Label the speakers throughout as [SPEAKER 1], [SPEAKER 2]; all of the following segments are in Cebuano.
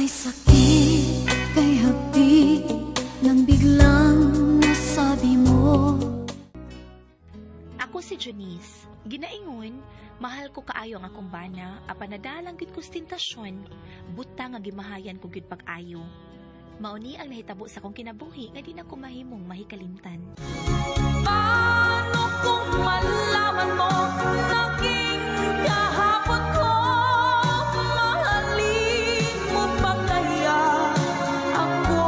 [SPEAKER 1] Kay sakit, kay hapdi, nang biglang nasabi mo.
[SPEAKER 2] Ako si Janice. Ginaingon, mahal ko kaayo ang akong bana, apan nadalang gid ko sa tentasyon, buta nga gimahayan ko gid pag-ayo. Mauni ang nahitabo sa akong kinabuhi nga di na ko mahimong mahikalimtan.
[SPEAKER 1] Paano kung malaman mo naging kahapon ko, mahalin mo pa kaya ako?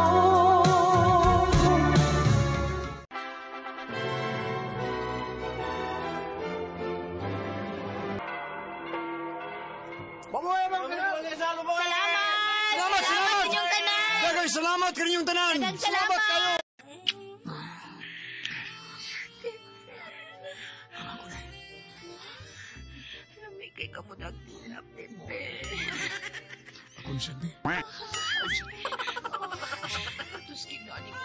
[SPEAKER 3] Salamat!
[SPEAKER 4] Salamat, salamat!
[SPEAKER 3] Inyong tanan!
[SPEAKER 4] Daghang salamat kaninyong tanan!
[SPEAKER 3] Daghang salamat!
[SPEAKER 4] Kayo!
[SPEAKER 2] Lamigay ka mo nagdilap, bebe.
[SPEAKER 4] Ako ni Sabi.
[SPEAKER 2] Atos kinani ko.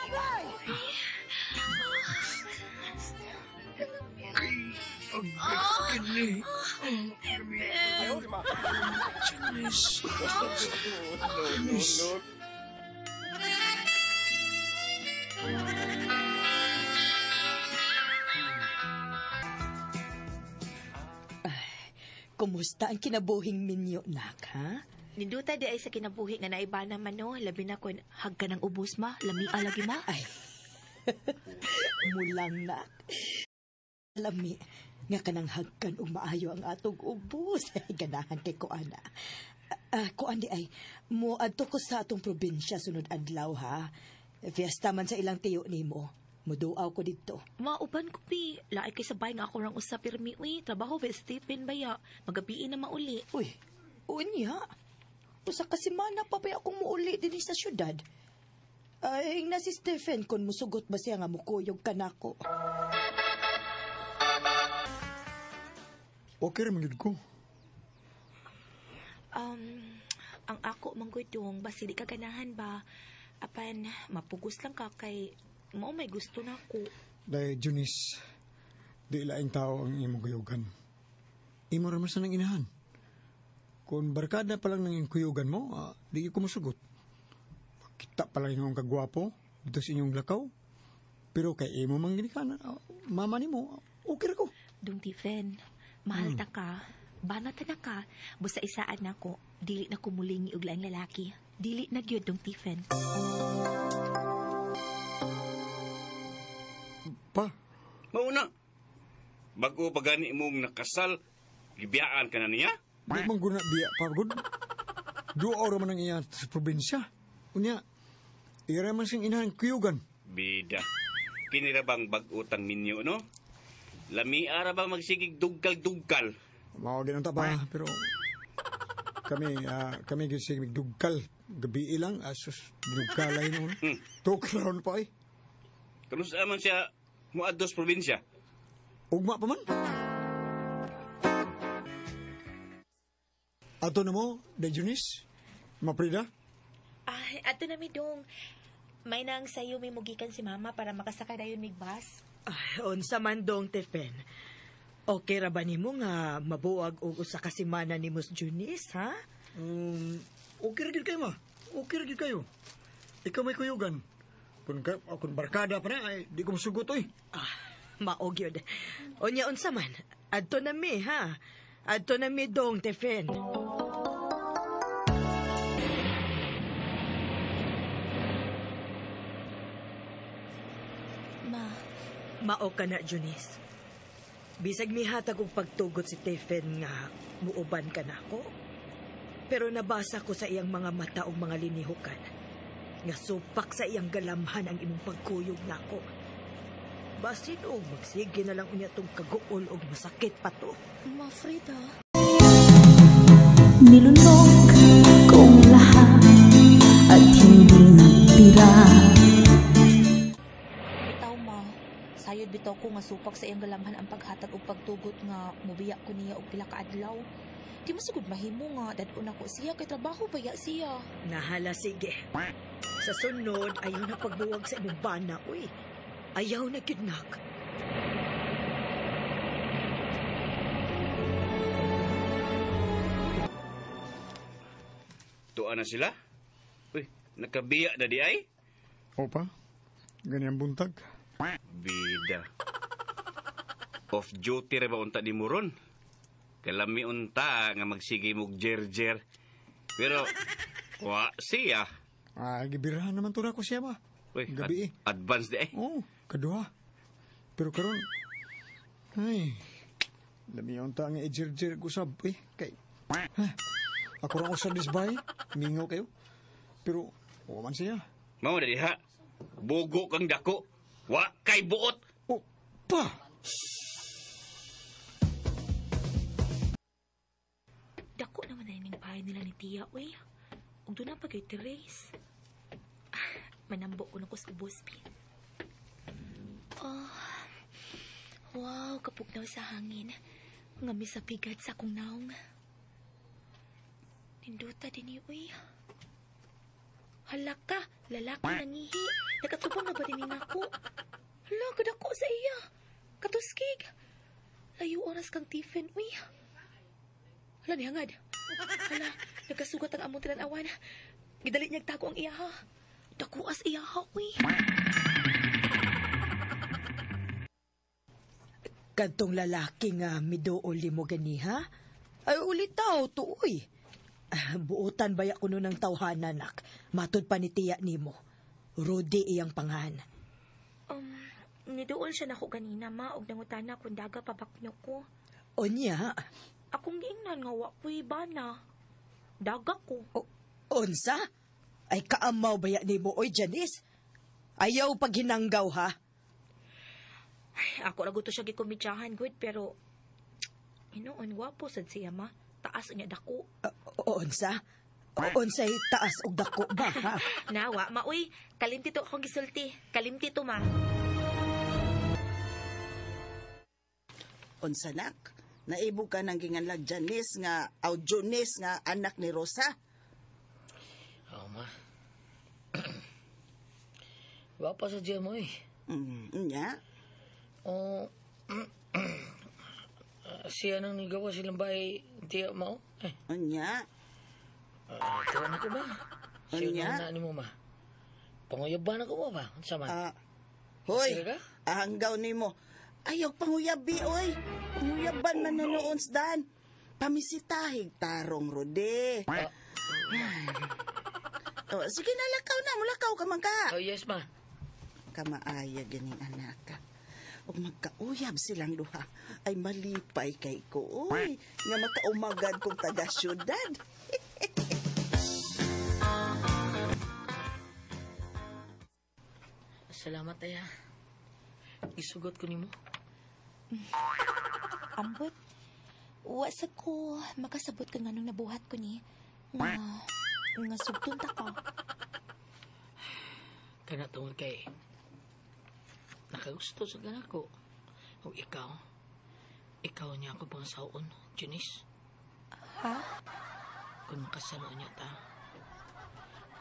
[SPEAKER 4] Kini. Janice. Janice.
[SPEAKER 5] Kumusta ang kinabuhing minyo, nak, ha?
[SPEAKER 2] Ninduta di ay sa kinabuhi nga naiba naman no, labi na kun hag ka ng ubos ma, lami lagi ma.
[SPEAKER 5] Ay, mulang, nak. Lami, nga kanang hagkan og maayo ang atong ubos. Ay, ganahan kay ko, ana. Kuan di ay, mo adto ko sa atong probinsya sunod adlaw, ha? Fiesta man sa ilang tiyo nimo. Muduaw ko dito.
[SPEAKER 2] Mauban ko pi, laay kay sabay nga ako rang usa pirmi uy, trabaho ba Stephen baya, magabiin na mauli.
[SPEAKER 5] Uy, unya. Usa ka semana pa ba akong muuli dinhi sa syudad? Ay, na si Stephen kung musugot ba siya nga mukuyog ka nako.
[SPEAKER 4] Okay ra man gyud ko.
[SPEAKER 2] Ang ako manggod yung basi di ka ganahan ba, apan mapugos lang ka kay mao may gusto na ko.
[SPEAKER 4] Dahil Janice, di laing tao ang imong kuyugan. Imo ra man sa nang inahan. Kung barkada pa lang nang kuyugan mo, di ko musugot. Kita pa lang inyong kagwapo dito sa inyong lakaw. Pero kay imo man gini ka, mama nimo, okay ra ko.
[SPEAKER 2] Dung Tifen, mahal ta ka, banat ta na ka, busa isaan nako, dili na kumulingi og laing lalaki. Dili na gyud Dung Tifen.
[SPEAKER 4] Pa,
[SPEAKER 6] Mauna. Bago pa gani mong nakasal, gibiyaan ka na niya?
[SPEAKER 4] di man guna biya pa gud. Duo ra man ang iya sa probinsya. Unya, ira man siyang inahan kuyugan.
[SPEAKER 6] Bida. Kini ra bang bag-utang minyo, no? Lami ara bang magsigig dugkal-dugkal?
[SPEAKER 4] Mao din ang taba, pero kami gyud sige dugkal. Gabi lang, asus, dugkalay noon. Tukraon pa eh.
[SPEAKER 6] Kano sa man siya muadtos probinsya?
[SPEAKER 4] Ugma pa man. Ato na mo, De Janice, Maprida.
[SPEAKER 2] Ay, ato na mi dong. May nang sayo may mugikan si mama para makasakay dayon mig bus.
[SPEAKER 5] Ay, unsa man dong, Tefen. Okay ra ba nimo nga mabuwag og usa ka semana ni Mus Janice, ha?
[SPEAKER 4] Okay ra gyud kayo, ma. Okay ra gyud kayo. Ikaw may kuyugan. Kung barkada pa na, ay, di ko masugot, oy.
[SPEAKER 5] Ah, maog yun. Unya unsa man, adto na mi, ha? Adto na mi dong, Tefen.
[SPEAKER 2] Ma,
[SPEAKER 5] Mao ka na, Janice. Bisag mihatag og pagtugot si Tefen nga muuban ka nako. Pero nabasa ko sa iyang mga mata og mga linihukan nga supak sa iyang galamhan ang imong pagkuyog nako. Basin og magsige na lang unya tong kaguol og masakit pa to.
[SPEAKER 2] Ma Frida.
[SPEAKER 1] Nilunok kong lahat at hindi nagtira.
[SPEAKER 2] Bitaw ma, sayod bitaw ko nga supak sa iyang galamhan ang paghatag og pagtugot nga mubiya ko niya og pila ka adlaw. Di mo sigud mahimo nga dad-on ako siya kay trabaho baya siya.
[SPEAKER 5] Nahala, sige. Sa sunod, ayaw na pagbuwag sa imong bana, uy. Ayaw na gyud, nak.
[SPEAKER 6] Tuwa na sila? Uy, nakabiya na di ay?
[SPEAKER 4] Opa, ganyan buntag.
[SPEAKER 6] Bida. Off duty ra ba unta ni mo ron? Kalami unta nga magsige mog jer-jer. Pero, wa siya.
[SPEAKER 4] Ah, gibirahan naman to na ko siya ba?
[SPEAKER 6] Uy,
[SPEAKER 4] Gabi eh.
[SPEAKER 6] advance di ay.
[SPEAKER 4] Oo, kaduha. Pero karon ay, lami unta nga i-jer-jer ko sab eh. Kay, ha, ako ra ko sa disbay, mingaw kayo. Pero, wa man siya.
[SPEAKER 6] Mao na diha. Bugo kang dako. Wa kay buot.
[SPEAKER 4] Oh, pa!
[SPEAKER 2] Dako naman na ining bahay nila ni Tia, uy. Ug doon na pag Therese. Ah, manambo ko na ko sa ubos, Pi. Oh, wow, kapugnaw sa hangin. Ngami sa pigat sa akong naong. Ninduta din ni, uy. Hala ka, lalaki nangihi. Nakatubang na ba din ni nako? Hala, kadako sa iya. Katuskig. Layo oras kang Tiffin, uy. Hala, nihangad. Hala, nagkasugat ang among tinanawan. Gidali niyag tago ang iyaha. Dakuas iyaha, uy.
[SPEAKER 5] Kadtong lalaki nga miduol mo ganiha? Ay ulitaw tuoy. Ah, buotan baya kuno ng tawhana nak. Matud pa ni tiya nimo. Rudy iyang pangan.
[SPEAKER 2] Niduol siya nako ganina, ma, og nangutana kung daga pabaknyo ko.
[SPEAKER 5] Onya,
[SPEAKER 2] Akong giingnan nga wa ko'y bana. Daga ko.
[SPEAKER 5] unsa? Ay kaamaw baya nimo oy Janice. Ayaw paghinanggaw ha.
[SPEAKER 2] Ay, ako ra gusto siya gikomedyahan, good, pero hinuon gwapo sad siya, ma. Taas niya dako.
[SPEAKER 5] Unsa? Unsay taas og dako ba ha?
[SPEAKER 2] Nawa, ma, uy, kalimti to akong gisulti. Kalimti to, ma.
[SPEAKER 3] Unsa nak? Naibog ka ng ginganlag Janice nga, aw Janice nga anak ni Rosa.
[SPEAKER 7] Oo, ma. Gwapa sa diya mo eh.
[SPEAKER 3] Nya.
[SPEAKER 7] Oo. Siya nang nigawa silang bahay tiya mo. Eh,
[SPEAKER 3] Unya.
[SPEAKER 7] tuwan ako ba? Siya
[SPEAKER 3] Unya?
[SPEAKER 7] nang nani mo, ma. Panguyab ba na ko mo ba? Unsa man?
[SPEAKER 3] Ah, hoy,
[SPEAKER 7] Sira ka?
[SPEAKER 3] ahanggaw nimo. Ayaw panguyabi, oy. Panguyaban man na noon sdan. Pamisitahig tarong rode.
[SPEAKER 7] Ah.
[SPEAKER 3] Oh, sige na, lakaw na. Mulakaw ka man ka.
[SPEAKER 7] Oh, yes, ma.
[SPEAKER 3] Kamaaya ganing anak ka. Ug magkauyab silang duha ay malipay kay ko, oy. Nga makaumagad kong taga syudad.
[SPEAKER 7] Salamat, ay ha. Isugot ko nimo.
[SPEAKER 2] Ambot, wa sa ko makasabot ka nga nung nabuhat ko ni. Nga, nga sugtun ta ka.
[SPEAKER 7] Kana tungod kay nakagusto sa gana ko. O ikaw, ikaw niya ako pangasaon, Janice.
[SPEAKER 2] Ha?
[SPEAKER 7] Kung makasalo niya ta,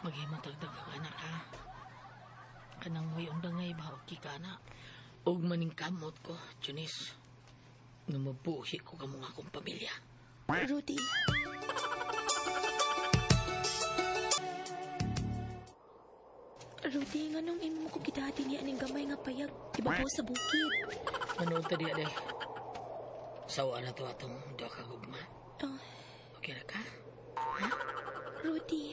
[SPEAKER 7] maghimo tagdag ang anak ha. Kanang way undangay ba o kikana. Og maning kamot ko, Janice. Nga mabuhi ko kamong akong pamilya.
[SPEAKER 2] Rudy. Rudy, nga nung imo ko gidati niya aning gamay nga payag, ibabaw sa bukid.
[SPEAKER 7] Manood ta diya, day. Sawa na to atong duha ka gugma.
[SPEAKER 2] Oh,
[SPEAKER 7] Okay ra ka?
[SPEAKER 2] Rudy.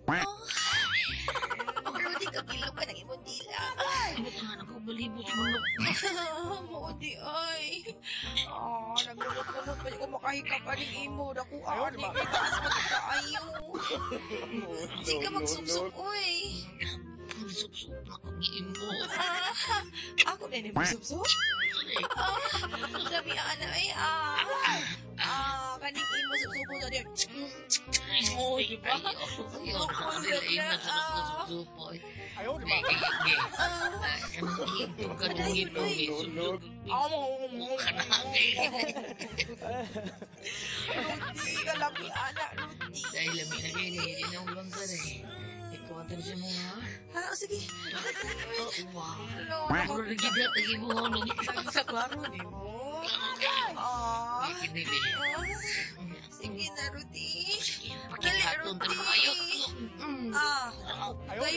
[SPEAKER 8] Oh, Rudy, kagilo ka ng imong dila.
[SPEAKER 7] Ay, tangan ako balibot sa mundo.
[SPEAKER 8] Modi, ay. Ah, naglumot-lumot pa ko makahikap aning imo. Naku, ani. Taas pa kita ayo. Di ka magsubsob, uy.
[SPEAKER 7] Subsub na kong imo.
[SPEAKER 8] Ah, ako na ni magsubsob? Ah, sabi ana ay ah. Ah, kaning imo subsobo na diyan. Oh, di ba?
[SPEAKER 7] Ayaw, ayaw, na sa subsub po. Ayaw, di ba?
[SPEAKER 8] Rudy, kalami ana, Rudy.
[SPEAKER 7] Dahil lami na kayo, hindi na ulang ka eh. Ikaw ang siya mo ha?
[SPEAKER 8] Ah, sige.
[SPEAKER 7] Wow.
[SPEAKER 8] Hello.
[SPEAKER 7] Puro na gid at ibuhaw na
[SPEAKER 8] Sa klaro ni mo. Ah.
[SPEAKER 7] Baby.
[SPEAKER 8] Sige na, Rudy.
[SPEAKER 7] Sige,
[SPEAKER 8] Dali,
[SPEAKER 7] pakihaton
[SPEAKER 8] Rudy.
[SPEAKER 7] ta kayo.
[SPEAKER 8] Ah, dayo, oy,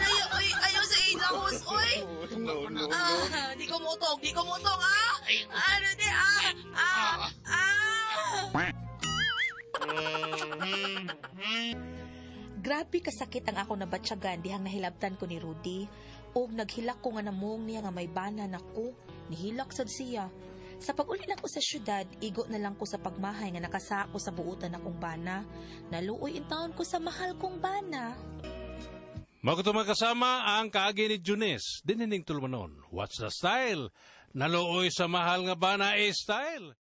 [SPEAKER 8] dayo, oy, ayaw sa ilahos, oy. Ah, di ko mutong, di ko mutong, ah. Ah, Rudy, ah, ah, ah.
[SPEAKER 2] Grabe kasakit ang ako nabatsyagan dihang nahilabtan ko ni Rudy. Ug naghilak ko nga namong niya nga may bana nako. Nihilak sad siya. Sa pag-uli nako sa syudad, igo na lang ko sa pagmahay nga nakasako sa buutan akong bana. Naluoy in taon ko sa mahal kong bana.
[SPEAKER 9] Maguto magkasama ang kaagi ni Junis. Dinining tulmanon. What's the style? Naluoy sa mahal nga bana eh style.